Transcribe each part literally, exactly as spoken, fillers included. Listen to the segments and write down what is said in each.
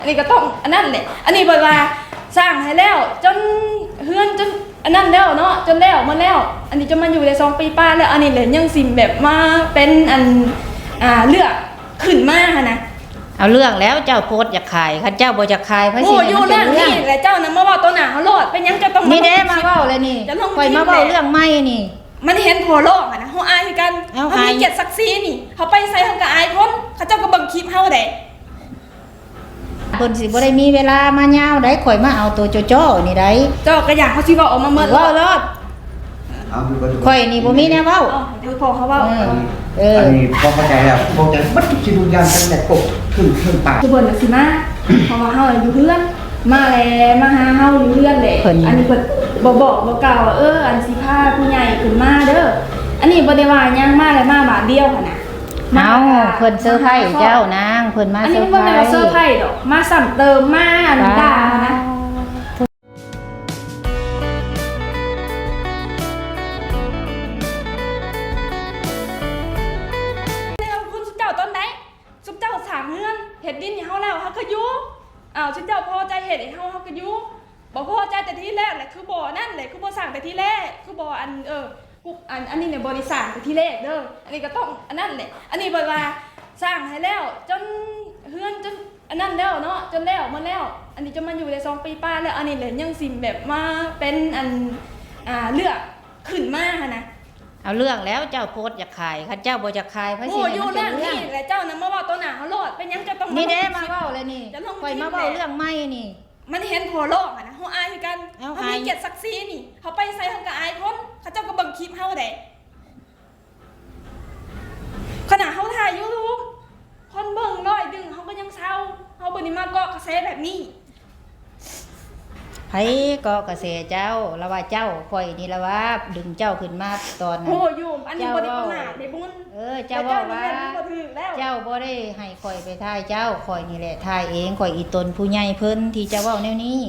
อันนี้ก็ต้องอันนั้นแหละ อันนี้เพิ่นว่าสร้างให้แล้ว จนเฮือนจนอันนั้นแล้วเนาะ จนแล้วหมดแล้ว อันนี้จะมาอยู่ได้สองปีปลายแล้ว อันนี้แหละยังสิแบบมาเป็นอัน อ่า เลือกขึ้นมาหั้นนะ เอาเรื่องแล้ว เจ้าโพสต์อยากขาย คันเจ้าบ่อยากขาย ไผสิให้มันเป็นเรื่อง โอ้ อยู่เรื่องนี้แหละ เจ้านะมาเว้าต่อหน้าเฮาโลด เป็นหยังเจ้าต้องมา นี่เด้ มาเว้าเลยนี่ จะลง ข่อยมาเว้า คลิปแหละ เรื่องใหม่นี่ มันเห็นพ่อร้องอะนะ เฮาอายคือกัน เฮา เฮามี อาย เกียรติศักดิ์ศรีนี่ เฮาไปไสเฮาก็อายคน เขาเจ้าก็เบิ่งคลิปเฮาเด้ เพิ่นสิบ่ได้มีเวลามายาวใด ข่อยมาเอาตัวจ้อๆนี่ใด เจ้าก็อยาก เขาสิเว้าออกมาเมิด เว้าโลด เอาคือบ่ ข่อยนี่บ่มีแนวเว้า เอาเดี๋ยวพ่อเขาเว้า เออ เออ อันนี้พอเข้าใจแล้ว พอเข้าใจเบิดทุกสิ่งทุกอย่างตั้งแต่กบขึ้น ขึ้นปลาย คือเพิ่นน่ะสิมา เพราะว่าเฮาอยู่เฮือน มาแลมาหาเฮาอยู่เฮือนแหละ เพิ่น อันนี้เพิ่นบ่บอกบ่กล่าวว่า เออ อันสิพาผู้ใหญ่ขึ้นมาเด้อ อันนี้บ่ได้ว่าหยัง มาแล้วมาบาดเดียวหั้นน่ะ เอ้า มา เพิ่นเซอร์ไพรส์เจ้านาง เพิ่นมา อันนี้มันบ่แม่นว่าเซอร์ไพรส์ดอก มาซ้ำเติม มาอันด่าหั้นนะ แล้วคุณสุเจ้าตอนไหน สุเจ้าสร้างเฮือน เฮ็ดดินให้เฮาแล้ว เฮาก็อยู่ อ้าว สุเจ้าพอใจเฮ็ดให้เฮา เฮาก็อยู่ บ่พอใจแต่ทีแรกแหละ คือบ่นั่นแหละ คือบ่สร้างแต่ทีแรก คือบ่อัน เออ กู อัน อันนี้เนี่ยบ่ได้สร้างแต่ทีแรกเด้อ อันนี้ก็ต้องอันนั้นแหละ อันนี้เพิ่นว่าสร้างให้แล้ว จนเฮือนจนอันนั้นแล้วเนาะ จนแล้วหมดแล้ว อันนี้จะมาอยู่ได้สองปีปลายแล้ว อันนี้แหละยังสิแบบมาเป็นอัน อ่า เลือกขึ้นมาหั้นนะ เอาเรื่องแล้ว เจ้าโพสต์อยากขาย คันเจ้าบ่อยากขาย ไผสิ โอ้ ให้มันเป็นเรื่อง อยู่เรื่องนี้แหละ เจ้านะมาเว้าต่อหน้าเฮาโลด เป็นหยังเจ้าต้อง นี่เด้ มาลงคลิป มาเว้าเลยนี่ จะลงคลิป ข่อยมาเว้า แหละ เรื่องใหม่นี่ มันเห็นพ่อร้องอะนะ เฮาอายคือกัน เฮา เฮามี อาย เกียรติศักดิ์ศรีนี่ เฮาไปไสเฮาก็อายคน เขาเจ้าก็เบิ่งคลิปเฮาเด้ ขนาดเฮาถ่ายยูทูบ คนเบิ่งร้อยดึง เฮาก็ยังเซา เฮาบ่ได้มาเกาะกระแสแบบนี้ ไผเกาะกระแสเจ้า ละว่าเจ้า ข่อยนี่ละว่าดึงเจ้าขึ้นมาตอนนั้น โอ้ อยู่ อันนี้บ่ได้ประมาทเด้บุญ เออ เจ้าเว้าว่า แต่เจ้านี่แม่นบ่ถืกแล้ว เจ้าบ่ได้ให้ข่อยไปถ่ายเจ้า ข่อยนี่แหละถ่ายเอง ข่อยอีตนผู้ใหญ่เพิ่นที่เจ้าเว้าแนวนี้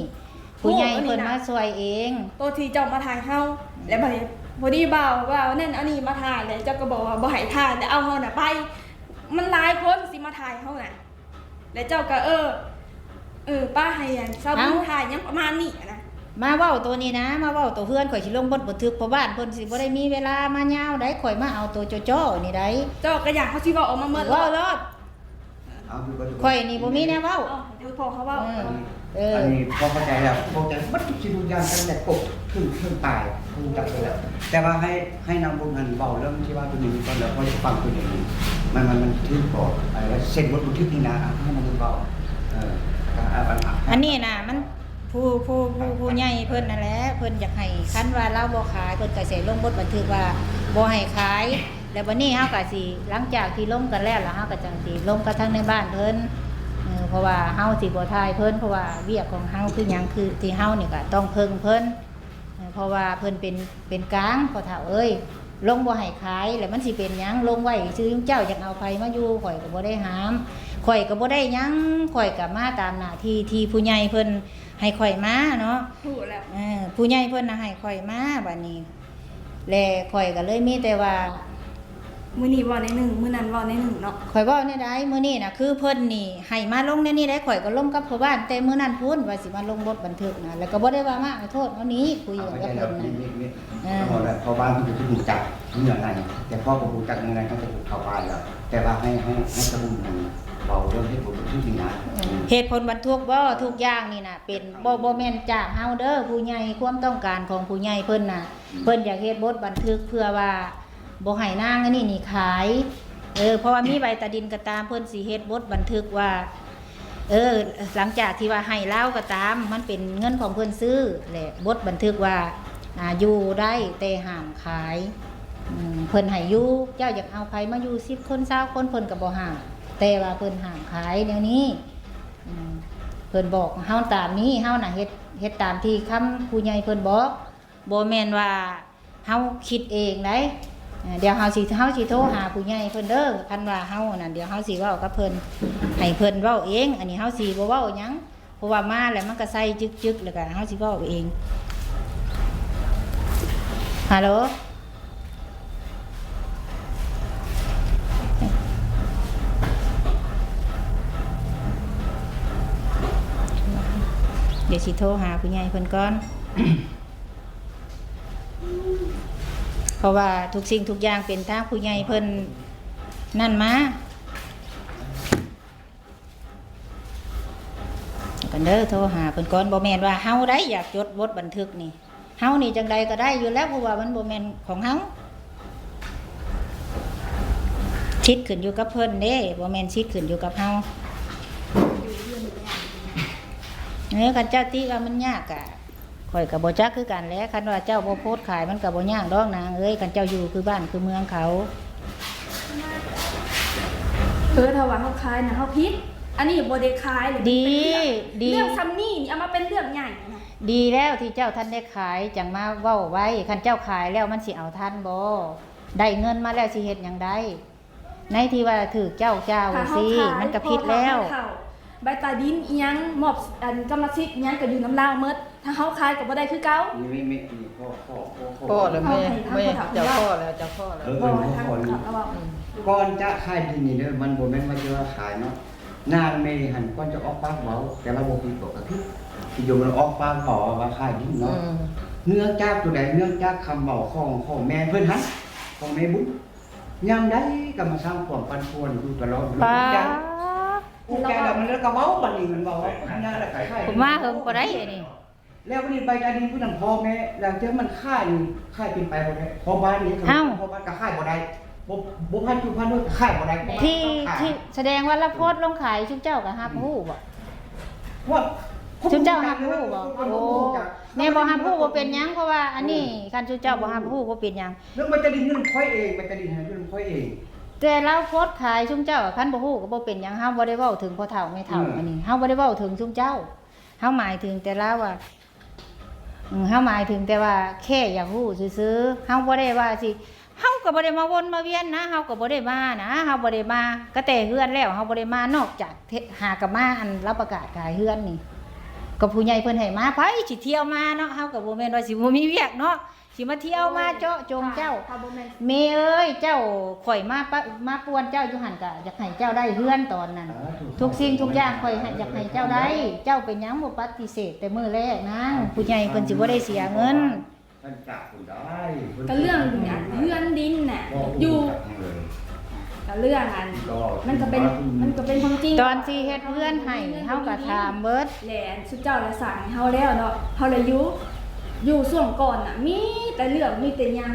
ผู้ใหญ่เพิ่นมาช่วยเอง โอ้ อันนี้นะ ตัวที่เจ้ามาถ่ายเฮา แล้วบัดนี้พอดีบ่าว บ่าวนั่นอันนี้มาถ่าย แล้วเจ้าก็บอกว่าบ่ให้ถ่าย แล้วเอาเฮาน่ะไป มันหลายคนสิมาถ่ายเฮาน่ะ แล้วเจ้าก็ เออ เออ ป้าให้อันสาวบุญ เอ้า ถ่ายหยังประมาณนี้อะนะ มาเว้าตัวนี้นะ มาเว้าตัวเฮือน ข่อยสิลงบทบันทึก เพราะบ้านเพิ่นสิบ่ได้มีเวลามายาวใด ข่อยมาเอาตัวจ้อๆนี่ใด เจ้าก็อยาก เขาสิเว้าออกมาเมิด เว้าโลด เอาคือบ่ ข่อยนี่บ่มีแนวเว้า เอาเดี๋ยวพ่อเขาเว้า เออ เออ อันนี้พอเข้าใจแล้ว พอเข้าใจเบิดทุกสิ่งทุกอย่างตั้งแต่กบขึ้น ขึ้นปลาย รู้จักไปแล้ว แต่ว่าให้ ให้นางบุญหันเว้าเรื่องที่ว่าตัวนี้ก่อน แล้วค่อยฟังตัวนี้ มัน มัน มันถือบ่ ไอ้ว่าเส้นบทบันทึกนี่นะ ให้นางบุญเว้า เออ อ่ะ อ่ะ อ่ะ อันนี้น่ะ มัน ผู้ ผู้ ผู้ ผู้ใหญ่เพิ่นนั่นแหละ เพิ่นอยากให้ คันว่าลาวบ่ขาย เพิ่นก็สิลงบทบันทึกว่าบ่ให้ขาย แล้วบัดนี้เฮาก็สิ หลังจากที่ลมกันแล้ว แล้วเฮาก็จั่งสิลมกับทางในบ้านเพิ่น เออ เพราะว่าเฮาสิบ่ถ่ายเพิ่น เพราะว่าเวียกของเฮาคือหยัง คือที่เฮานี่ก็ต้องเพิ่งเพิ่น เออ เพราะว่าเพิ่นเป็น เป็นกลาง พ่อเฒ่าเอ้ย ลงบ่ให้ขาย แล้วมันสิเป็นหยัง ลงไว้ซื่อ เจ้าอยากเอาไผมาอยู่ ข่อยก็บ่ได้ห้าม ข่อยก็บ่ได้หยัง ข่อยก็มาตามหน้าที่ที่ผู้ใหญ่เพิ่นให้ข่อยมาเนาะ รู้แล้ว เออ ผู้ใหญ่เพิ่นน่ะให้ข่อยมา บัดนี้ และข่อยก็เลยมีแต่ว่า มื้อนี้เว้าแนวหนึ่ง มื้อนั้นเว้าแนวหนึ่งเนาะ ข่อยเว้าแนวใด มื้อนี้น่ะ คือเพิ่นนี่ให้มาลงแนวนี้ได้ ข่อยก็ลงกับพ่อบ้านแต่มื้อนั้นพู้น ว่าสิมาลงบทบันทึกนะ แล้วก็บ่ได้ว่ามาเอาโทษเอานี้ คุยกันกับเพิ่นนะ เอาไปแล้ว นี่ นี่ นี่ เออ เอาแล้ว พ่อบ้านเพิ่นก็รู้จักเรื่องนั้น แต่พ่อก็รู้จักเรื่องนั้นตั้งแต่เข้าบ้านแล้ว แต่ว่าให้ ให้ ให้สมุนมันเว้าเรื่องเหตุผลบันทึกนี่นะ เออ เหตุผลบันทึกบ่ ทุกอย่างนี่น่ะ เป็น บ่ บ่แม่นจากเฮาเด้อ ผู้ใหญ่ ความต้องการของผู้ใหญ่เพิ่นน่ะ เพิ่นอยากเฮ็ดบทบันทึกเพื่อว่าบ่ให้นางอันนี้นี่ขาย เออ เพราะว่ามีใบตาดินก็ตาม เพิ่นสิเฮ็ดบทบันทึกว่า เออ หลังจากที่ว่าให้ลาวก็ตาม มันเป็นเงินของเพิ่นซื้อแหละ บทบันทึกว่า อ่า อยู่ได้แต่ห้ามขาย อืม เพิ่นให้อยู่ เจ้าอยากเอาไผมาอยู่สิบคน ซาวคน เพิ่นก็บ่ห้าม แต่ว่าเพิ่นห้ามขายแนวนี้ อืม เพิ่นบอกเฮาตามนี้ เฮาน่ะเฮ็ด เฮ็ดตามที่คำผู้ใหญ่เพิ่นบอก บ่แม่นว่าเฮาคิดเองได๋ เอ่อ เดี๋ยวเฮาสิ เฮาสิโทรหาผู้ใหญ่เพิ่นเด้อ คันว่าเฮานั่น เดี๋ยวเฮาสิเว้ากับเพิ่น ให้เพิ่นเว้าเอง อันนี้เฮาสิบ่เว้าหยัง เพราะว่ามาแล้วมันก็ใส่จึกๆ แล้วก็เฮาสิเว้าเอง ฮัลโหล ดี๋ยวสิโทรหาผู้ใหญ่เพิ่นก่อน เพราะว่าทุกสิ่งทุกอย่างเป็นทางผู้ใหญ่เพิ่นนั่นมา กันเด้อ โทรหาเพิ่นก่อน บ่แม่นว่าเฮาได้อยากจดบทบันทึกนี่ เฮานี่จังใดก็ได้อยู่แล้ว เพราะว่ามันบ่แม่นของเฮา สิทธิ์ขึ้นอยู่กับเพิ่นเด้ บ่แม่นสิทธิ์ขึ้นอยู่กับเฮา เออ คันเจ้าติว่ามันยากกะ ข้อยก็บ่จักคือกันแหละ คันว่าเจ้าบ่โพสต์ขายมันก็บ่ยากดอกนางเอ้ย คันเจ้าอยู่คือบ้านคือเมืองเขา เออ ถ้าว่าเฮาขายน่ะเฮาผิด อันนี้บ่ได้ขายเลย ดี มันเป็นเรื่อง ดี เรื่องส่ำนี้นี่เอามาเป็นเรื่องใหญ่นะ ดีแล้วที่เจ้าทันได้ขาย จั่งมาเว้าไว้ คันเจ้าขายแล้วมันสิเอาทันบ่ ได้เงินมาแล้วสิเฮ็ดหยังได้ ในที่ว่าถืกเจ้าเจ้า ถ้าเฮา สิ ขาย มันก็ผิดแล้ว พอเฮาเฒ่า ใบตาดินอิหยัง มอบอันกรรมสิทธิ์อิหยังก็อยู่นำลาวหมด ถ้าเฮาขายก็บ่ได้คือเก่า นี่ไม่ไม่นี่ข้อข้อข้อข้อ พ่อแล้วแม่ เฮาให้ทาง แม่ พ่อเฒ่า เจ้าพ่อแล้ว เจ้าพ่อแล้ว เออ บ่ เออ ให้ทาง พ่อ พ่อเฒ่า นี่ เฮาเว้า อืม ก่อนจะขายดินนี่เด้อ มันบ่แม่นว่าจะว่าขายเนาะ นางแม่หั่นก่อนจะออกปากเว้า แต่เราบ่ผิดบอกกะผิด ที่โยมมันออกปากเว้าว่าขายดินเนาะ อืม เนื่องจากตัวใด เนื่องจากคำเว้าของของแม่เพิ่นหั่น ของแม่บุญ ยามใดก็มาสร้างความปั่นป่วนอยู่ตลอด ป๊า ปลูกใจ ปลูกใจแล้วมันแล้วก็เว้าบัดนี้มันเว้าว่านั่นแหละขาย ผมมาเฮิงบ่ได้อันนี้ แล้ววันนี้ใบตาดินผู้นำพ่อแม่ แล้วเจ้ามันขายนี่ ขายเป็นไปบ่ได้ พ่อบ้านนี่ก็ เอ้า พ่อบ้านก็ขายบ่ได้ บ่ บ่พันจุพันด้วยก็ขายบ่ได้ ที่ ขาย ที่แสดงว่าเราโพสต์ลงขาย ชุมเจ้าก็รับรู้บ่ ว่า ชุมเจ้ารับรู้บ่ คนบ่รู้จัก โอ้ แม่บ่รับรู้บ่เป็นหยัง เพราะว่าอันนี้ อืม คันชุมเจ้าบ่รับรู้บ่เป็นหยัง เรื่องใบตาดินนี่มันค่อยเอง ใบตาดินนี่มันค่อยเอง แต่เราโพสต์ขาย ชุมเจ้าคันบ่รู้ก็บ่เป็นหยัง เฮาบ่ได้เว้าถึงพ่อเฒ่าแม่เฒ่า อืม อันนี้ เฮาบ่ได้เว้าถึงชุมเจ้า เฮาหมายถึงแต่ลาวว่า อืม เฮาหมายถึงแต่ว่าแค่อยากรู้ซื่อๆ เฮาบ่ได้ว่าสิ เฮาก็บ่ได้มาวนมาเวียนนะ เฮาก็บ่ได้มานะ เฮาบ่ได้มา ก็แต่เฮือนแล้ว เฮาบ่ได้มานอกจากเท-, หากะมาอันรับประกาศขายเฮือนนี่ ก็ผู้ใหญ่เพิ่นให้มา ไผสิเที่ยวมาเนาะ เฮาก็บ่แม่นว่าสิบ่มีเวียกเนาะ สิมาเที่ยวมาเจาะจงเจ้า ถ้าบ่แม่น แม่เอ้ย เจ้า ข่อยมาปะ มาป่วนเจ้าอยู่หั่นกะอยากให้เจ้าได้เฮือนตอนนั้น สาธุ ทุกสิ่งทุกอย่างข่อยให้ อยากให้เจ้าได้ เจ้าเป็นหยังบ่ปฏิเสธแต่มื้อแรกนาง ผู้ใหญ่เพิ่นสิบ่ได้เสียเงิน ท่านจับคนได้ ก็เรื่องอันเฮือนดินน่ะ บอก อยู่ จับเลย ก็เรื่องอัน ก็ มันก็เป็น มันก็เป็นความจริง ตอนสิเฮ็ดเฮือนให้ เฮาก็ถามเบิด แหละ อันสุเจ้าละสั่งให้เฮาแล้วเนาะ เฮาละอยู่ อยู่ช่วงก่อนน่ะ มีแต่เรื่อง มีแต่หยัง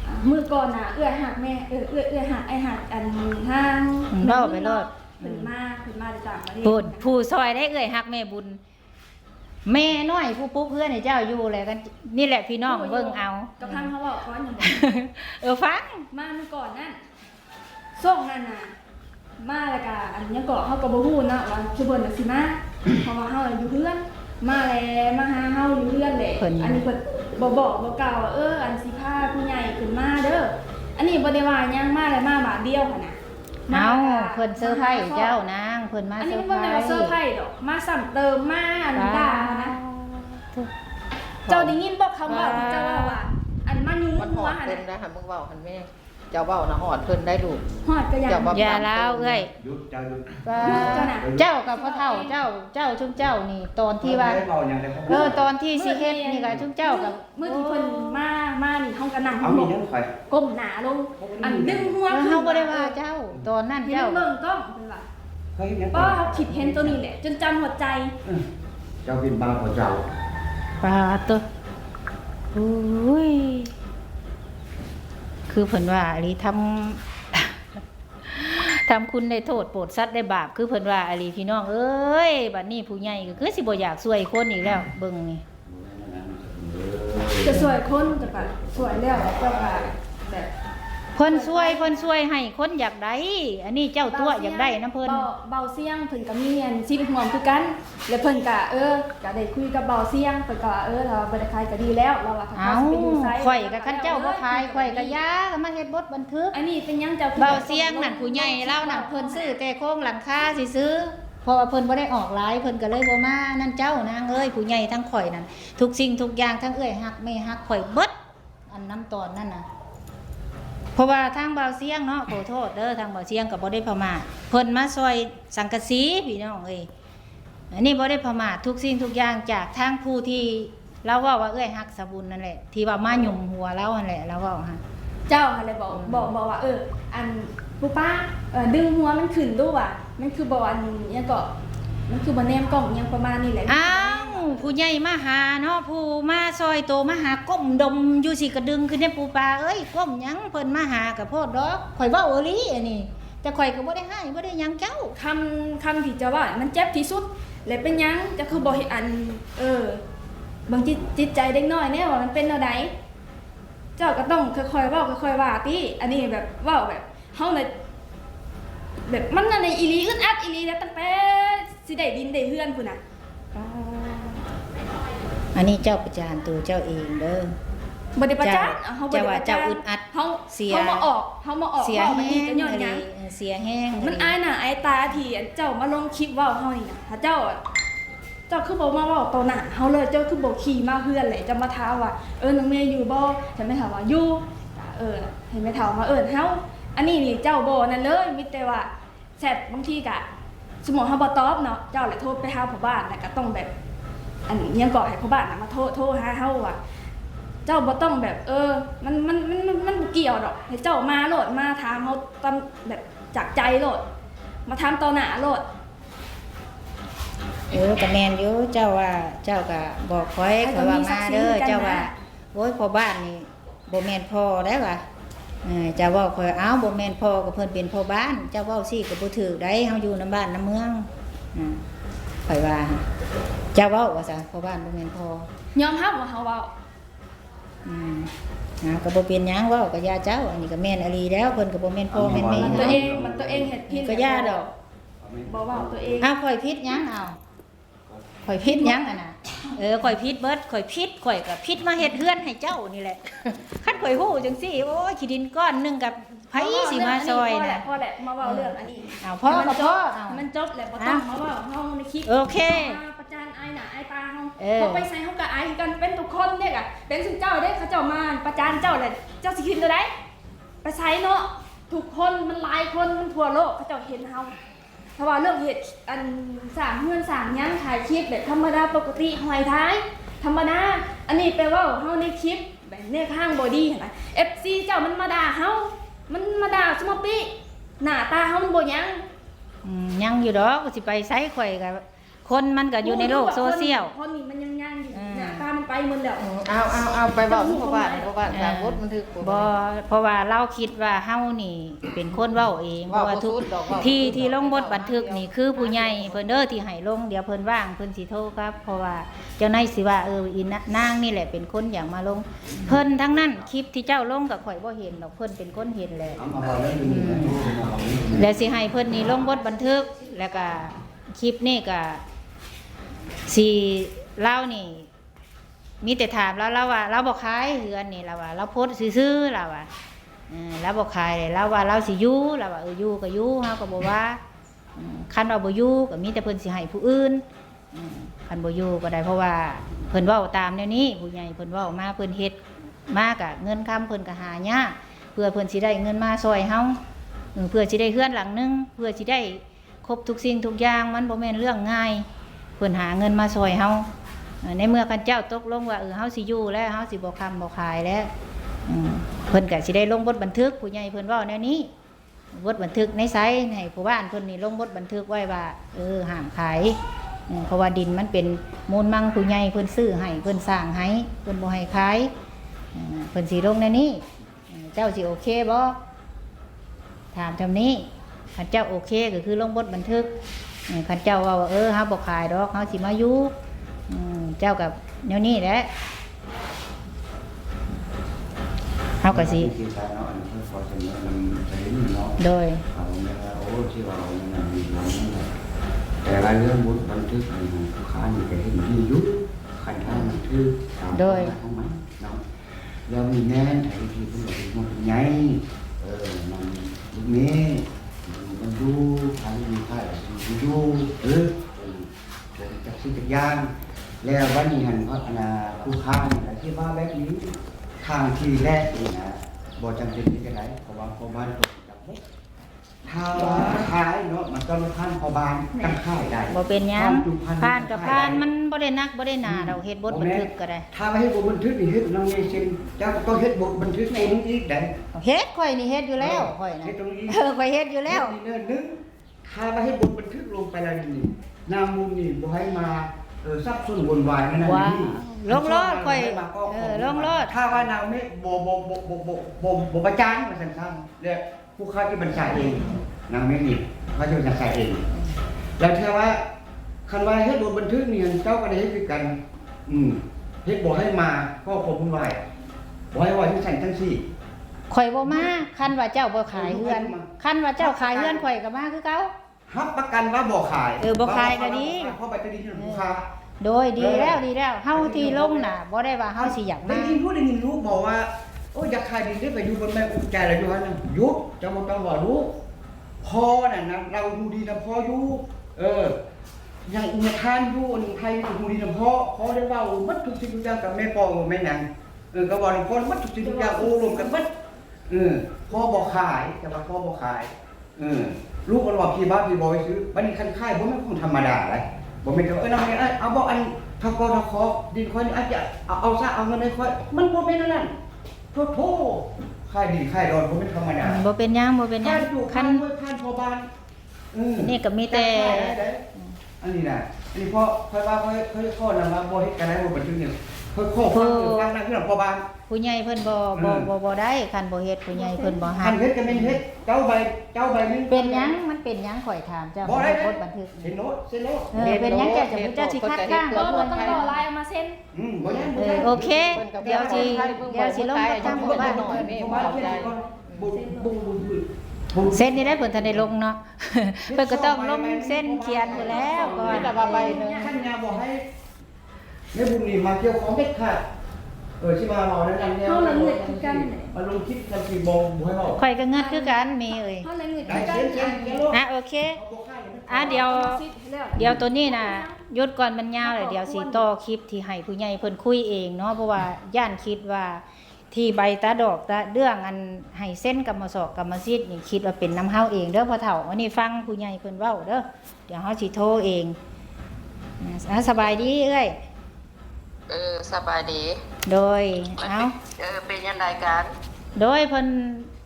อ่า มื้อก่อนน่ะ เอื้อยฮักแม่ เออ เอื้อย เอื้อยฮัก อ้ายฮัก อันทาง อืม เว้าไปโลด เพิ่นมา เพิ่นมาจากต่างประเทศ พูด ผู้ซอยได้เอื้อยฮักแม่บุญ แม่น้อยผู้ปลุกเฮือนให้เจ้าอยู่แหละกัน นี่แหละพี่น้อง โอ้ย เบิ่งเอา กะพังเขาเว้าก่อนหยังบ่ เออ ฟัง มามื้อก่อนนั่น ช่วงนั้นน่ะ มาแล้วกะ อันหยังเกาะ เฮาก็บ่ฮู้เนาะว่าซุเพิ่นน่ะสิมา เพราะว่าเฮาอยู่เฮือน มาแล้วมาหาเฮาอยู่เฮือนแหละ เพิ่น อันนี้เพิ่นบ่บอกบ่กล่าวว่า เออ อันสิพาผู้ใหญ่ขึ้นมาเด้อ อันนี้บ่ได้ว่าหยัง มาแล้วมาบาดเดียวหั้นน่ะ เอ้า มาแล้วกะ เพิ่นเซอร์ไพรส์ มาหา เจ้านาง เพิ่นมา อันนี้มันบ่แม่นว่าเซอร์ไพรส์ เซอร์ไพรส์ดอก มาซ้ำเติม มาอันด่าหั้นนะ ป๊าด เจ้าได้ยินบ่คำเว้าที่เจ้าเว้าว่า อันมายุง มันห หั อ ว ด หั้น เพิ่น น่ะ นะ หันมึงเว้าหันแม่ เจ้าเว้านะหอดเพิ่นได้ลูก หอดก็อย่า เจ้าเว้า อย่าลาวเอื้อย หยุด เจ้าหยุด ว่า หยุดเจ้าน่ะ เจ้ากับพ่อเฒ่าเจ้า เจ้าชุมเจ้านี่ ตอนที่ว่า เพิ่นบ่ได้เว้าหยังเลย เออ ตอนที่สิเฮ็ดนี่ก็ชุมเจ้ากับ มื้อที่เพิ่นมา มานี่เฮาก็นั่ง เอามีหยังข่อย ก้มหน้าลง อันดึงหัว เออ ขึ้น เฮาบ่ได้ว่าเจ้า ตอนนั้น ให้ เจ้า มันเบิ่งกล้องเพิ่นว่า เขาเฮ็ดหยัง ป้อ เขาคิดเห็นตัวนี้แหละ จนจำหัวใจ อืม เจ้าเป็นบ้าของเจ้า ปาดโต อุ้ย คือเพิ่นว่าอีหลี ทำ ทำคุณได้โทษ โปรดสัตว์ได้บาป คือเพิ่นว่าอีหลี พี่น้องเอ้ย บัดนี้ผู้ใหญ่ก็คือสิบ่อยากช่วยคนอีกแล้ว เบิ่งนี่ จะช่วยคน แต่ก็ช่วยแล้ว เจ้าก็แบบ เพิ่นช่วย เพิ่นช่วยให้คนอยากได้ อันนี้เจ้าตั๊วอยากได้นำเพิ่น เบา เบาเสียงเพิ่นก็มีอันสิทธิ์ร่วมคือกัน แล้วเพิ่นก็ เออ ก็ได้คุยกับเบาเสียง เพิ่นก็ว่า เออ ถ้าว่าบ่ได้ขายก็ดีแล้ว ลาวว่าถ้า เอ้า เขาสิไปอยู่ไส ข่อยก็ คันเจ้าบ่ขาย ข่อยก็อย่า ก็มาเฮ็ดบทบันทึก อันนี้เป็นหยังเจ้า เบาเสียงนั่นผู้ใหญ่ลาวนั่น เพิ่นซื้อแต่โครงหลังคาซื่อๆ เพราะว่าเพิ่นบ่ได้ออกหลาย เพิ่นก็เลยบ่มานั่นเจ้านางเอ้ย ผู้ใหญ่ทั้งข่อยนั่น ทุกสิ่งทุกอย่าง ทั้งเอื้อยฮักแม่ฮัก ข่อยเบิด อันนำตอนนั่นน่ะ เพราะว่าทางเบาเสียงเนาะ ขอโทษเด้อ ทางเบาเสียงก็บ่ได้ประมาท เพิ่นมาซ่อยสังกะสีพี่น้องเอ้ย อันนี้บ่ได้ประมาท ทุกสิ่งทุกอย่างจากทางผู้ที่ลาวเว้าว่าเอื้อยฮักสาวบุญนั่นแหละ ที่ว่ามาหยุมหัวลาวหั่นแหละ ลาวเว้าหั่น เจ้าหั่นแหละบอก อืม บอก บอกว่า เออ อัน ปูป้า เออ ดึงหัวมันขึ้นดูว่ะ มันคือบ่อันหยังเกาะ มันคือบ่แนมกล้องหยังประมาณนี้แหละ อ้าว ผู้ใหญ่มาหาเนาะ ผู้มาซอยโตมาหา ก้มดมอยู่สิกะดึงขึ้นเนี่ย ปูป้าเอ้ย ก้มหยัง เพิ่นมาหาก็โพดดอก ข่อยเว้าอีหลีอันนี้ แต่ข่อยก็บ่ได้ฮ้ายบ่ได้หยังเจ้า คำ คำที่เจ้าเว้ามันเจ็บที่สุด และเป็นหยังเจ้าคือบ่เฮ็ดอัน เออ เบิ่งจิต จิตใจเด็กน้อยแน่ว่ามันเป็นแนวใด เจ้าก็ต้องค่อยๆเว้าค่อยๆว่าติ อันนี้แบบเว้าแบบ เฮาน่ะ แบบมันนั่นน่ะอีหลี อึดอัดอีหลีแล้ว ตั้งแต่สิได้ดินได้เฮือนพู้นน่ะ อ๋อ อันนี้เจ้าประจานตัวเจ้าเองเด้อ บ่ได้ประจาน เจ้า เฮาบ่ได้ประจาน เจ้าว่าเจ้าอึดอัด เฮา เสีย เฮามาออก เฮามาออก เสีย เว้าแบบนี้ แฮง ก็ย้อนหยัง อีหลี เออ เสียแฮง มันอายหน้าอายตาที่อันเจ้ามาลงคลิปเว้าเฮานี่นะ ถ้าเจ้า เจ้าคือบ่มาเว้าต่อหน้าเฮาเลย เจ้าคือบ่ขี่มาเฮือนเลย เจ้ามาถามว่า เออ น้องเมย์อยู่บ่ เห็นไหมถามว่า อยู่ เออ เห็นไหมถามว่า เอิ้นเฮา อันนี้นี่เจ้าบ่นั่นเลย มีแต่ว่า แชทบางทีกะ สมมุติเฮาบ่ตอบเนาะ เจ้าแหละโทรไปหาพ่อบ้าน แล้วก็ต้องแบบ อันหยังก็ให้พ่อบ้านน่ะมาโทร โทรหาเฮาว่า เจ้าบ่ต้องแบบ เออ มัน มัน มัน มัน มันบ่เกี่ยวดอก ให้เจ้ามาโลด มาถามเฮาตามแบบจากใจโลด มาถามต่อหน้าโลด เออ ก็แม่นอยู่ เจ้าว่า เจ้าก็บอกข้อย ให้ ข้อยว่า ก็มีศักดิ์ศรี มาเด้อ คือกันนะ เจ้าว่า โอ้ย พ่อบ้านนี่ บ่แม่นพ่อได้วะ เออ เจ้าเว้าข้อย อ้าว บ่แม่นพ่อ ก็เพิ่นเป็นพ่อบ้าน เจ้าเว้าซี้ก็บ่ถูกได้ เฮาอยู่นำบ้านนำเมือง อ่า ข้อยว่า เจ้าเว้าว่าซะ พ่อบ้านบ่แม่นพ่อ ยอมรับว่าเฮาเว้า อืม อ่า ก็บ่เป็นหยัง เว้าก็อย่าเจ้า อันนี้ก็แม่นอีหลีแล้ว เพิ่นก็บ่แม่นพ่อแม่นแม่ มันตัวเอง มันตัวเองเฮ็ดผิด ก็อย่าดอก บ่เว้าตัวเอง อ้าว ข้อยผิดหยัง อ้าว ข่อยผิดหยังหั่นน่ะ เออ ข่อยผิดเบิด ข่อยผิด ข่อยก็ผิดมาเฮ็ดเฮือนให้เจ้านี่แหละ คันข่อยฮู้จังซี่ โอ้ย ขี้ดินก้อนหนึ่งกับไผสิมาซอยนะ พอแล้ว พอแล้ว มาเว้าเรื่องอันนี้ เอา พอก็พอ เอา มันจบแล้ว บ่ต้องมาเว้าเฮาในคลิป โอเค มาประจานอายหน้าอายตาเฮา เออ เฮาไปไสเฮาก็อายกัน เป็นทุกคนเด้กะ เป็นซุมเจ้าเด้ เขาเจ้ามาประจานเจ้าแหละ เจ้าสิคิดแนวใด ไปไสเนาะ ทุกคน มันหลายคน มันทั่วโลก เขาเจ้าเห็นเฮา เพราะว่าเรื่องเฮ็ดอันสร้างเฮือนสร้างหยัง ถ่ายคลิปแบบธรรมดาปกติ ห้อยท้ายธรรมดา อันนี้ไปเว้าเฮาในคลิปแบบในทางบ่ดีหั่นน่ะ เอฟซี เจ้ามันมาด่าเฮา มันมาด่าสมติ หน้าตาเฮามันบ่หยัง อืม ยังอยู่ดอก สิไปไสข่อยก็ คนมันก็อยู่ในโลกโซเชียล คนนี่มันยังย่างอยู่ อ่า หน้าตามันไปหมดแล้ว อืม เอา เอา เอา ไปเว้า เจ้าฮู้ พ่อบ้าน ความหมาย พ่อบ้าน อ่า สร้างบทบันทึก บ่ เพราะว่าลาวคิดว่าเฮานี่เป็นคนเว้าเอง เว้า เพราะว่าทุก บ่สุดดอก เว้า ที่ บ่สุดดอก ที่ลงบทบันทึกนี่คือผู้ใหญ่เพิ่นเด้อที่ให้ลง เดี๋ยวเพิ่นว่างเพิ่นสิโทรกลับ เพราะว่าเจ้านายสิว่า เออ อีนางนี่แหละเป็นคนอยากมาลง เพิ่นทั้งนั้น คลิปที่เจ้าลงก็ข่อยบ่เห็นดอก เพิ่นเป็นคนเห็นแหละ เอามาเว้าเรื่องนี้นะ อืม เอามาเว้าเรื่องนี้ แล้วสิให้เพิ่นนี่ลงบทบันทึก แล้วก็ คลิปนี่ก็สิ ลาวนี่ มีแต่ถามลาว ลาวว่าลาวบ่ขายเฮือนนี่ ลาวว่าลาวโพสต์ซื่อๆ ลาวว่า เออ ลาวบ่ขายเลย ลาวว่าลาวสิอยู่ ลาวว่า เออ อยู่ก็อยู่ เฮาก็บ่ว่า อืม คันว่าบ่อยู่ก็มีแต่เพิ่นสิให้ผู้อื่น อืม คันบ่อยู่ก็ได้ เพราะว่าเพิ่นเว้าตามแนวนี้ ผู้ใหญ่เพิ่นเว้ามา เพิ่นเฮ็ดมาก็เงินคำเพิ่นก็หายาก เพื่อเพิ่นสิได้เงินมาซอยเฮา เออ เพื่อสิได้เฮือนหลังหนึ่ง เพื่อสิได้ ครบทุกสิ่งทุกอย่าง มันบ่แม่นเรื่องง่าย เพิ่นหาเงินมาซอยเฮา เอ่อ ในเมื่อคันเจ้าตกลงว่า เออ เฮาสิอยู่แล้ว เฮาสิบ่ค้ำบ่ขายแล้ว อืม เพิ่นก็สิได้ลงบทบันทึก ผู้ใหญ่เพิ่นเว้าแนวนี้ บทบันทึกในไส ให้ผู้บ้านเพิ่นนี่ลงบทบันทึกไว้ว่า เออ ห้ามขาย อืม เพราะว่าดินมันเป็นมูลมัง ผู้ใหญ่เพิ่นซื้อให้ เพิ่นสร้างให้ เพิ่นบ่ให้ขาย อืม เพิ่นสิลงแนวนี้ เจ้าสิโอเคบ่ ถามจำนี้ คันเจ้าโอเคก็คือลงบทบันทึก เออ คันเจ้าเว้าว่า เออ เฮาบ่ขายดอก เฮาสิมาอยู่ อืม เจ้าก็แนวนี้แหละ เฮาก็สิ ที่สารเนาะ อันนี้เพิ่นขอเสนอนำเสนอเนาะ โดย เอาแม่นว่า โอ้ ที่ว่าเอาแม่นว่ามีหลังนั่นแหละ แต่ว่าเรื่องบทบันทึกอันนี้ผู้ค้านี่ก็เห็นดีอยู่ คันทางบันทึกตาม โดย กฎหมายของมันเนาะ แล้วมีแม่นไอ้ที่เพิ่นก็เป็นห่วงเป็นใย เออ นั่นลูกเมย์ อยู่กันอยู่ พาลูกมีค่าอยู่อยู่ เออ เออ เป็นจักสิ่งจักอย่าง แล้ววันนี้หั่น อันน่ะ ผู้ค้านี่ก็คิดว่าแบบนี้ ทางที่แรกนี่นะ บ่จำเป็นที่จะได้ เพราะว่าพ่อบ้านก็จับหมด ถ้าว่าขายเนาะ มันต้องผ่านพ่อบ้านจั่งขายได้ บ่เป็นหยัง ผ่านจุพัน ผ่านก็ผ่าน จั่งขายได้ มันบ่ได้หนักบ่ได้หนาดอก เฮ็ดบทบันทึกก็ได้ บ่แม่น ถ้าว่าเฮ็ดบทบันทึกนี่ เฮ็ดนำในเซ็น เจ้าก็ต้องเฮ็ดบทบันทึกตัวนึงอีกได้ เฮ็ด ข่อยนี่เฮ็ดอยู่แล้ว เออ ข่อยนะ เฮ็ดตรงนี้ เออ ข่อยเฮ็ดอยู่แล้ว เฮ็ดนี่เนิ่นนึง ถ้าว่าเฮ็ดบทบันทึกลงไปแล้วนี่ นางมุมนี่บ่ให้มา เออ สับสนวุ่นวายนั่นน่ะ ว้าว นี่ ลงโลด ข่อย บ่ให้มาก่อกวน เออ ลงโลด ถ้าว่านางเมฆบ่ บ่ บ่ประจานว่าซั่นซะ และ ผู้ค้าที่บัญชาเอง นางเมฆนี่ ผู้ค้าที่บัญชาเอง แล้วถ้าว่า คันว่าเฮ็ดบทบันทึกนี่ เจ้าก็ได้เฮ็ดคือกัน อืม เฮ็ดบ่ให้มาก่อกวนวุ่นวาย บ่ให้ว่าจั่งซั่นจั่งซี่ ข่อยบ่มา คันว่าเจ้าบ่ขายเฮือน บ่ให้มา คันว่าเจ้าขายเฮือน ข่อยก็มาคือเก่า รับประกันว่าบ่ขาย เออ บ่ขายก็ดี เพราะใบตาดินของลูกค้า โดยดีแล้ว เออ ดีแล้ว เฮาที่ลงน่ะ บ่ได้ว่าเฮาสิอยากมา ได้ยินผู้ ได้ยินลูกบอกว่า โอ้ย อยากขายดินเด้อ ไปอยู่บนแม่อุ้มใจแล้วอยู่หั่นน่ะ หยุด เจ้าบ่ต้องเว้าลูก พ่อน่ะนะ เราฮู้ดีนำพ่ออยู่ เออ ยัง ยังทานอยู่ อันไทยฮู้ดีนำพ่อ พ่อได้เว้าหมดทุกสิ่งทุกอย่างกับแม่ปองแม่หยัง เออ ก็เว้านำพ่อหมดทุกสิ่งทุกอย่าง โอ้ รวมกันหมด เออ พ่อบ่ขาย แต่ว่าพ่อบ่ขาย เออ ลูกมันว่าพี่บ้าพี่บอยซื้อ บัดนี้คันขายบ่แม่นของธรรมดาเด้ บ่แม่นจะ เอ้ย นางเมฆ เอ้ย เอาบ่ อัน ทกทข ดินข้อยนี่ อาจจะเอา เอาซะ เอาเงินให้ข้อย มันบ่แม่นอันนั้น โธ่ โธ่ ขายดินขายดอนบ่แม่นธรรมดา บ่เป็นหยัง บ่เป็นหยัง คัน คันผ่านพ่อบ้าน เออ นี่ก็มีแต่ จั่งขายได้เด้ อันนี้นะ อันนี้พ่อ ข้อยว่าข้อย ข้อยขอนำว่าบ่เฮ็ดก็ได้ บ่บันทึกเนี่ย ข้อยขอฟัง เออ ฟังนะ คือพ่อบ้าน ผู้ใหญ่เพิ่นบ่ บ่ เออ บ่ บ่ได้ คันบ่เฮ็ดผู้ใหญ่เพิ่นบ่ฮั คั บ นเฮ็ดก็แม่นเฮ็ด เจ้าใบ เจ้าใบหนึ่ง เป็นหยัง มันเป็นหยัง ข่อยถามเจ้า บ่ได้ กดบันทึก เซ็นโลด เซ็นโลด เออ เป็นหยัง เจ้าจะ เจ้าสิคัดค้าน เออ บ่ต้องรอไลน์เอามาเซ็น อืม บ่ได้ เออ บ่ได้ โอเค เดี๋ยวสิ เดี๋ยวสิลงไปทางพ่อบ้าน บ่ได้ บ่ได้ บ่ได้ เซ็นนี่ได้ เพิ่นทันได้ลงเนาะ เพิ่นก็ต้องลงเซ็นเขียนอยู่แล้วก่อน มีแต่ว่าใบหนึ่ง คันยาบ่ให้ แม่บุญนี่มาเกี่ยวของเด็ดขาด เออ สิมาเว้านั่นนั่นเนี่ย เฮาละเงิดคือกัน มาลงคลิปกันสิบ่ บ่ให้เว้า ข่อยก็เงิดคือกัน แม่เอ้ย เฮาละเงิดคือกัน ได้ เซ็น เซ็น เซ็นโลด อ่ะ โอเค อ่ะ เดี๋ยว เดี๋ยวตัวนี้น่ะ หยุดก่อน มันยาวแล้ว เดี๋ยวสิต่อคลิปที่ให้ผู้ใหญ่เพิ่นคุยเองเนาะ เพราะว่าย้านคิดว่า ที่ใบตาดอกตาเรื่องอันให้เซ็นกรรมสอกกรรมสิทธิ์นี่ คิดว่าเป็นนำเฮาเองเด้อพ่อเฒ่า อันนี้ฟังผู้ใหญ่เพิ่นเว้าเด้อ เดี๋ยวเฮาสิโทรเอง อ่า สบายดีเอื้อย เออ สบายดี โดย มันเป็น เอ้า เออ เป็นจั่งใดกัน โดยเพิ่น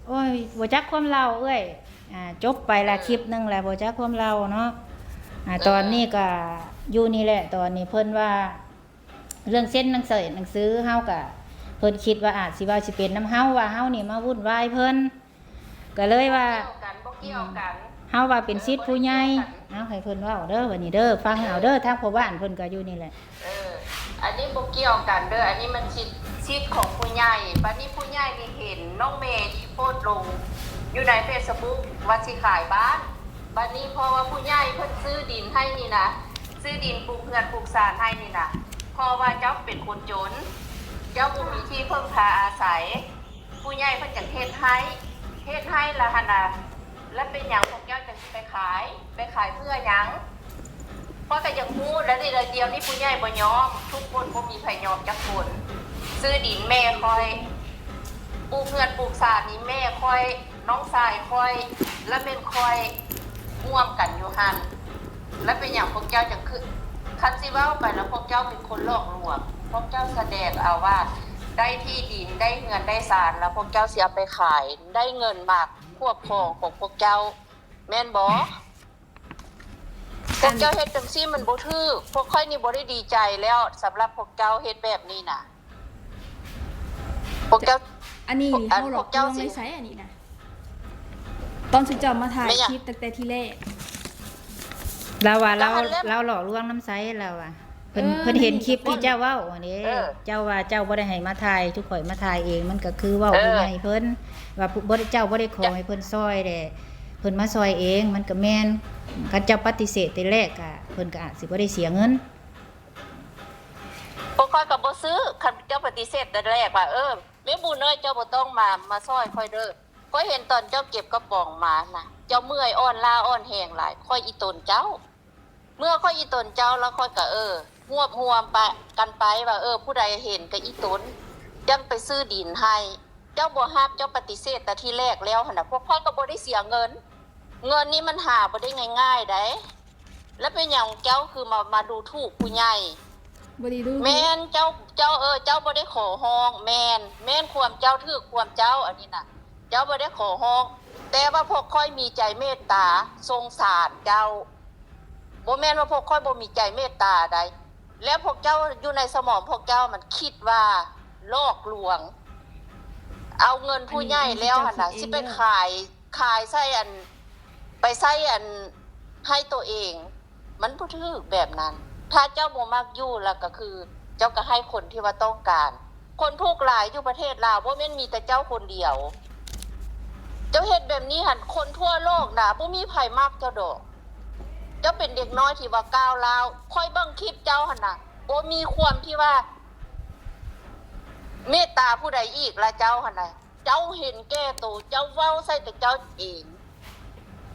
โอ้ย บ่จักความลาวเอื้อย อ่า จบไปละ เออ คลิปหนึ่งแล้ว บ่จักความลาวเนาะ อ่า เออ ตอนนี้ก็อยู่นี่แหละ ตอนนี้เพิ่นว่า เรื่องเซ็นหนังสือ หนังสือเฮาก็ เพิ่นคิดว่าอาจสิว่าสิเป็นนำเฮา ว่าเฮานี่มาวุ่นวายเพิ่น ก็เลยว่า บ่เกี่ยวกัน บ่เกี่ยวกัน เฮาว่าเป็นสิทธิ์ผู้ใหญ่ บ่ได้เกี่ยวกัน เอาให้เพิ่นเว้าเด้อ บัดนี้เด้อ ฟังเอาเด้อ ทางพ่อบ้านเพิ่นก็อยู่นี่แหละ เออ อันนี้บ่เกี่ยวกันเด้อ อันนี้มันสิทธิ์ สิทธิ์ของผู้ใหญ่ บัดนี้ผู้ใหญ่นี่เห็นน้องเมย์นี่โพสต์ลงอยู่ในเฟซบุ๊กว่าสิขายบ้าน บัดนี้เพราะว่าผู้ใหญ่เพิ่นซื้อดินให้นี่นะ ซื้อดินปลูกเฮือนปลูกซานให้นี่นะ เพราะว่าเจ้าเป็นคนจน เจ้าบ่มีที่พึ่งพาอาศัย ผู้ใหญ่เพิ่นจั่งเฮ็ดให้ เฮ็ดให้ละหั่นน่ะ แล้วเป็นหยังพวกเจ้าจั่งสิไปขาย ไปขายเพื่อหยัง ข้อยก็อยากรู้ แล้วเดี๋ยวนี้ผู้ใหญ่บ่ยอม ทุกคนบ่มีไผยอมจักคน ซื้อดินแม่ข้อย ปลูกเฮือนปลูกซานนี่แม่ข้อย น้องชายข้อย และแม่นข้อย ร่วมกันอยู่หั่น แล้วเป็นหยังพวกเจ้าจั่งคือ คันสิเว้าไปแล้วพวกเจ้าเป็นคนหลอกลวง พวกเจ้าแสดงเอาว่าได้ที่ดิน ได้เฮือน ได้ซาน แล้วพวกเจ้าสิเอาไปขาย ได้เงินมาควบครองของพวกเจ้า แม่นบ่? พวกเจ้าเฮ็ดจั่งซี้มันบ่ถูก พวกข้อยนี่บ่ได้ดีใจแล้ว สำหรับพวกเจ้าเฮ็ดแบบนี้น่ะ พวกเจ้า อันนี้ อัน เฮาหลอกลวง พวกเจ้าสิ ในไสอันนี้นะ ตอนสุดเจ้ามาถ่าย แม่นหยัง คลิปตั้งแต่ทีแรก ลาวว่าลาว ก็อันเล่ม ลาวหลอกลวงนำไสลาวว่า เพิ่น เออ เพิ่นเห็นคลิปที่เจ้าเว้าอันนี้ เออ เจ้าว่าเจ้าบ่ได้ให้มาถ่าย ทุกข่อยมาถ่ายเอง มันก็คือเว้า เออ ผู้ใหญ่เพิ่น ว่าผู้ บ่ได้ เจ้าบ่ได้ขอ จ้ะ ให้เพิ่นซอยแหละ เพิ่นมาซอยเอง มันก็แม่น คันเจ้าปฏิเสธแต่แรกอะ เพิ่นก็อาจสิบ่ได้เสียเงิน พวกข้อยก็บ่ซื้อ คันเจ้าปฏิเสธแต่แรกว่า เออ แม่บุญเอ้ย เจ้าบ่ต้องมา มาซอยข้อยเด้อ ข้อยเห็นตอนเจ้าเก็บกระป๋องมานะ เจ้าเมื่อยอ่อนล้าอ่อนแฮงหลาย ข้อยอีตนเจ้า เมื่อข้อยอีตนเจ้าแล้วข้อยก็ เออ ฮวบฮวมปะกันไปว่า เออ ผู้ใดเห็นก็อีตน จั่งไปซื้อดินให้ เจ้าบ่ฮับ เจ้าปฏิเสธแต่ทีแรกแล้วหั่นน่ะ พวกข้อยก็บ่ได้เสียเงิน เงินนี้มันหาบ่ได้ง่ายๆ ได แล้วเป็นหยังเจ้าคือมา มาดูถูกผู้ใหญ่ บ่ได้ดูถูก แม่น เจ้า เจ้า เออ เจ้าบ่ได้ขอร้อง แม่น แม่นความเจ้า ถูกความเจ้า อันนี้น่ะ เจ้าบ่ได้ขอร้อง แต่ว่าพวกข้อยมีใจเมตตาสงสารเจ้า บ่แม่นว่าพวกข้อยบ่มีใจเมตตาใด แล้วพวกเจ้าอยู่ในสมองพวกเจ้ามันคิดว่าหลอกลวง เอาเงินผู้ใหญ่แล้วหั่นน่ะ อันนี้ สิไปขาย ขายใส่อัน ไปใส่อัน ให้ตัวเอง มันบ่ถูกแบบนั้น ถ้าเจ้าบ่มักอยู่แล้วก็คือ เจ้าก็ให้คนที่ว่าต้องการ คนทุกข์หลายอยู่ประเทศลาว บ่แม่นมีแต่เจ้าคนเดียว เจ้าเฮ็ดแบบนี้หั่น คนทั่วโลกน่ะ บ่มีไผมักเจ้าดอก เจ้าเป็นเด็กน้อยที่ว่าก้าวร้าว ข้อยเบิ่งคลิปเจ้าหั่นน่ะ บ่มีความที่ว่า เมตตาผู้ใดอีกละเจ้าหั่นน่ะ เจ้าเห็นแก่โต เจ้าเว้าใส่แต่เจ้าเอง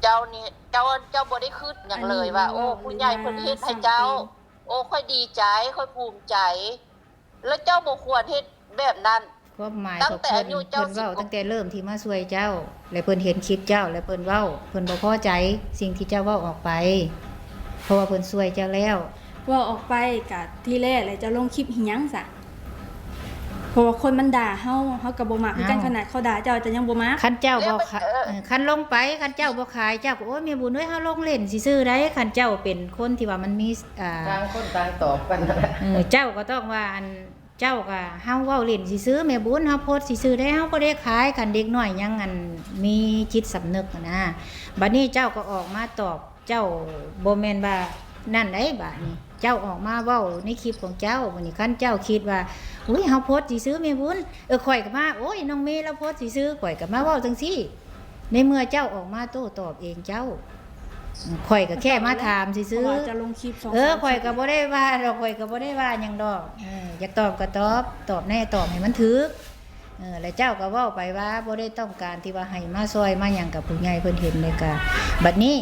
เจ้านี่ เจ้า เจ้าบ่ได้คิดหยังเลยว่า อันนี้ โอ้ เว้า ผู้ใหญ่เพิ่นเฮ็ดให้เจ้า เว้าสร้างตัวเอง โอ้ ข้อยดีใจ ข้อยภูมิใจ แล้วเจ้าบ่ควรเฮ็ดแบบนั้น ความหมาย ตั้งแต่ ของเพิ่น อายุเจ้า เพิ่นเว้า สิบกว่า ตั้งแต่เริ่มที่มาช่วยเจ้า และเพิ่นเห็นคลิปเจ้า และเพิ่นเว้า เพิ่นบ่พอใจสิ่งที่เจ้าเว้าออกไป เพราะว่าเพิ่นช่วยเจ้าแล้ว เว้าออกไปกะทีแรกแหละ เจ้าลงคลิปเฮ็ดหยังซะ เพราะว่าคนมันด่าเฮา เฮาก็บ่มักคือกัน อ้าว ขนาดเขาด่าเจ้า เจ้ายังบ่มัก คันเจ้าบ่ แล้วมัน ขะ เออ เออ คันลงไป คันเจ้าบ่ขาย เจ้าก็ โอ้ย แม่บุญเอ้ย เฮาลงเล่นซื่อๆ ได้ คันเจ้าเป็นคนที่ว่ามันมี อ่า ต่างคนต่างตอบกันนั่นแหละ เออ เจ้าก็ต้องว่า อัน เจ้าก็ เฮาเว้าเล่นซื่อๆ แม่บุญ เฮาโพสต์ซื่อๆ ได้ เฮาบ่ได้ขาย คันเด็กน้อยยัง อัน มีจิตสำนึกหั้นนะ บัดนี้เจ้าก็ออกมาตอบ เจ้าบ่แม่นว่านั่นได๋ บาดนี้ เจ้าออกมาเว้าในคลิปของเจ้า บัดนี้คันเจ้าคิดว่า อุ๊ย เฮาโพสต์ซื่อๆ แม่บุญ เออ ข้อยก็มา โอ้ย น้องเมย์ลาวโพสต์ซื่อๆ ข้อยก็มาเว้าจั่งซี้ ในเมื่อเจ้าออกมาโต้ตอบเองเจ้า ข้อยก็แค่มาถามซื่อๆ เพราะว่าเจ้าลงคลิปสอง เออ สามคลิป ข้อยก็บ่ได้ว่าดอก ข้อยก็บ่ได้ว่าหยังดอก เออ อยากตอบก็ตอบ ตอบแน่ ตอบให้มันถูก เออ แล้วเจ้าก็เว้าไปว่าบ่ได้ต้องการที่ว่าให้มาซ่อยมาหยังกับผู้ใหญ่เพิ่นเห็นเลยกะ บัดนี้